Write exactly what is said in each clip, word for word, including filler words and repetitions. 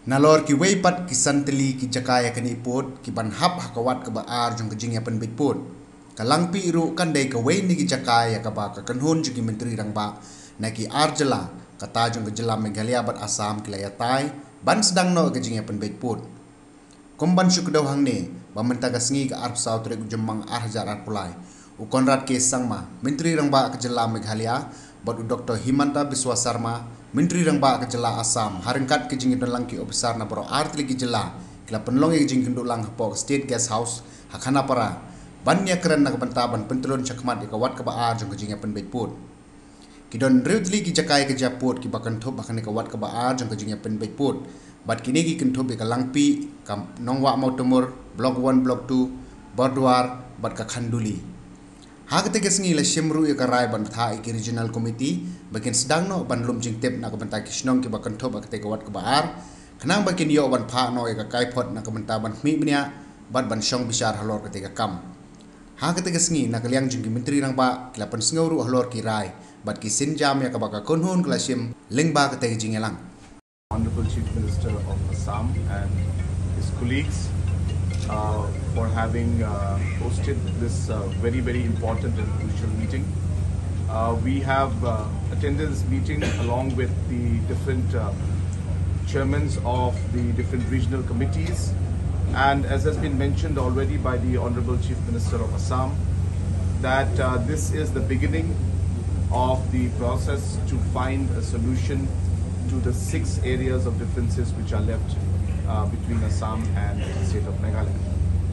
Nalor kiwei pat ki san tylli ki jaka ïa kane pud ki ban hap ha ka wat kaba ar jong ka jingïapynbeit pud. Ka Langpih ruh kan dei kawei na ki jaka ïa kaba ka kynhun jong ki myntri rangbah na ki ar jylla, kata jong ka jylla Meghalaya bad Assam, ki la ïatai ban sdang noh ka jingïapynbeit pud. Kum ban shu kdew hangne, ba mynta ka sngi ka arphew saw tarik u Jymmang ar hajar arphew lai, u Conrad K Sangma, Myntri Rangbah ka jylla Meghalaya, bad u Doktor Himanta Biswa Sarma, Myntri Rangbah ka jylla Assam, ha ryngkat ka jingïadonlang ki ophisar na baroh ar tylli ki jylla, ki la pynlong ïa ka jingkynduh lang hapoh ka State Guest House ha Khanapara, ban ïakren na ka bynta ban pyntlun shakhmat ïa ka wat kaba ar jong ka jingïapynbeit pud. Ki don hynriew tylli ki jaka ïa ka jingïapud kiba kynthup ha kane ka wat kaba ar jong ka jingïapynbeit pud. Bad kine ki kynthup ïa ka Langpih, ka Nongwah Mawtamur, Block One, Block Two, Bordwar, bad ka Khanduli. Ha kata ka sngi la shim ruh ïa ka rai ban bthah ïa ki Regional Committee ba kin sdang noh ban lum jingtip na ka bynta ki shnong kiba kynthup ha kata ka wat kaba ar, khnang ba kin ïoh ban phah noh ïa ka kaiphod na ka bynta ban khmih bniah bad ban shong bishar halor kata ka kam. Ha kata ka sngi, na ka liang jong ki Myntri Rangbah, ki la pynsngew ruh halor ki rai bad ki sienjam ïa kaba ka kynhun ka la shim lyngba kata ka jingïalang. Honorable Chief Minister of Assam and his colleagues, uh, for having, uh, hosted this, uh, very, very important and crucial meeting. Uh, we have, uh, attended this meeting along with the different, uh, chairmen of the different regional committees. And as has been mentioned already by the Honorable Chief Minister of Assam, that, uh, this is the beginning of the process to find a solution to the six areas of differences which are left, uh, between Assam and the state of Meghalaya.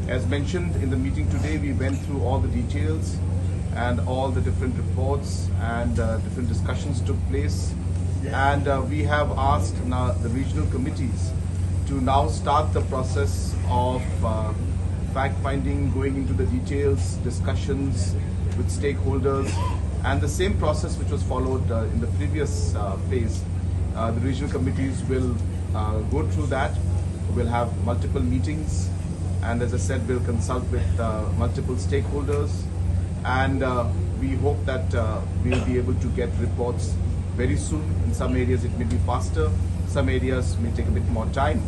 As mentioned in the meeting today, we went through all the details and all the different reports and, uh, different discussions took place. And, uh, we have asked now the regional committees to now start the process of, uh, fact finding, going into the details, discussions with stakeholders, and the same process which was followed, uh, in the previous, uh, phase. Uh, the regional committees will, uh, go through that. We'll have multiple meetings, and as I said, we'll consult with, uh, multiple stakeholders, and, uh, we hope that, uh, we'll be able to get reports very soon. In some areas, it may be faster. Some areas may take a bit more time.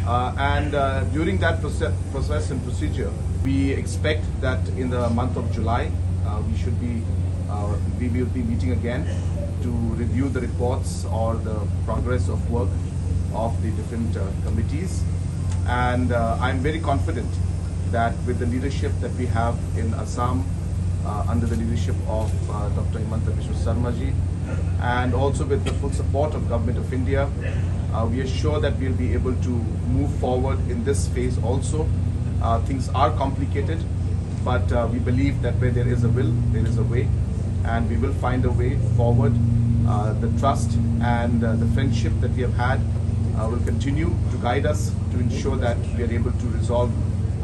Uh, and, uh, during that proce-, process and procedure, we expect that in the month of July, uh, we should be, uh, we will be meeting again to review the reports or the progress of work of the different, uh, committees. And, uh, I'm very confident that with the leadership that we have in Assam, uh, under the leadership of, uh, Doctor Himanta Biswa Sarma ji, and also with the full support of Government of India, uh, we are sure that we'll be able to move forward in this phase also. Uh, things are complicated, but, uh, we believe that where there is a will, there is a way, and we will find a way forward. Uh, the trust and, uh, the friendship that we have had, uh, will continue to guide us to ensure that we are able to resolve,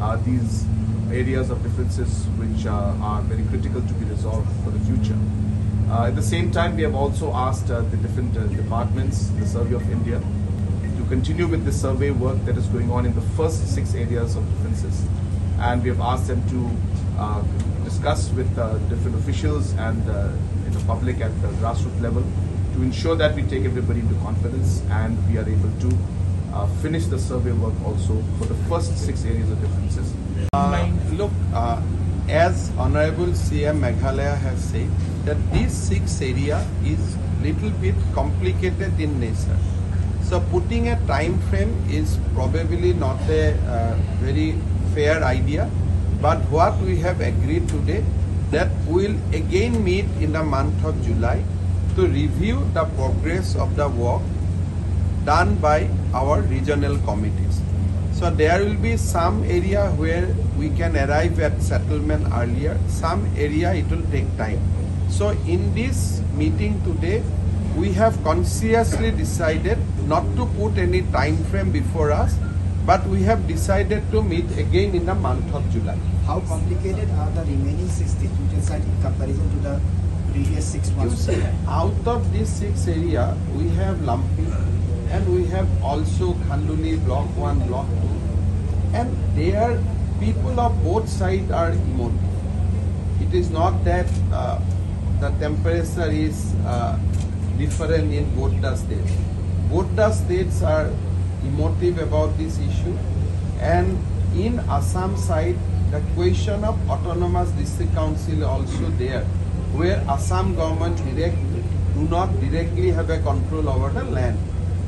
uh, these areas of differences which, uh, are very critical to be resolved for the future. Uh, at the same time, we have also asked, uh, the different, uh, departments, the Survey of India, to continue with the survey work that is going on in the first six areas of differences. And we have asked them to, uh, discuss with, uh, different officials and, uh, the public at the grassroots level to ensure that we take everybody into confidence and we are able to, uh, finish the survey work also for the first six areas of differences. Uh, look, uh, as Honorable C M Meghalaya has said, that this six area is little bit complicated in nature. So putting a time frame is probably not a, uh, very fair idea. But what we have agreed today, that we'll again meet in the month of July to review the progress of the work done by our regional committees. So there will be some area where we can arrive at settlement earlier, some area it will take time. So in this meeting today, we have consciously decided not to put any time frame before us, but we have decided to meet again in the month of July. How complicated are the remaining six distribution sites in comparison to the previous six months? Out of these six area, we have Langpih, and we have also Khanduli Block One, Block Two, and there people of both sides are immune. It is not that, uh, the temperature is, uh, different in both the states. Both the states are emotive about this issue. And in Assam side, the question of autonomous district council also there, where Assam government direct do not directly have a control over the land.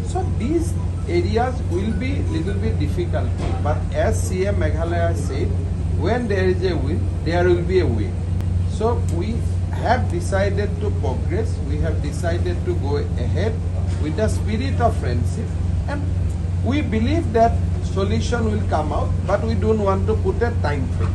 So these areas will be little bit difficult. But as C M Meghalaya said, when there is a will, there will be a way. So we have decided to progress. We have decided to go ahead with the spirit of friendship, and we believe that solution will come out, but we don't want to put a time frame.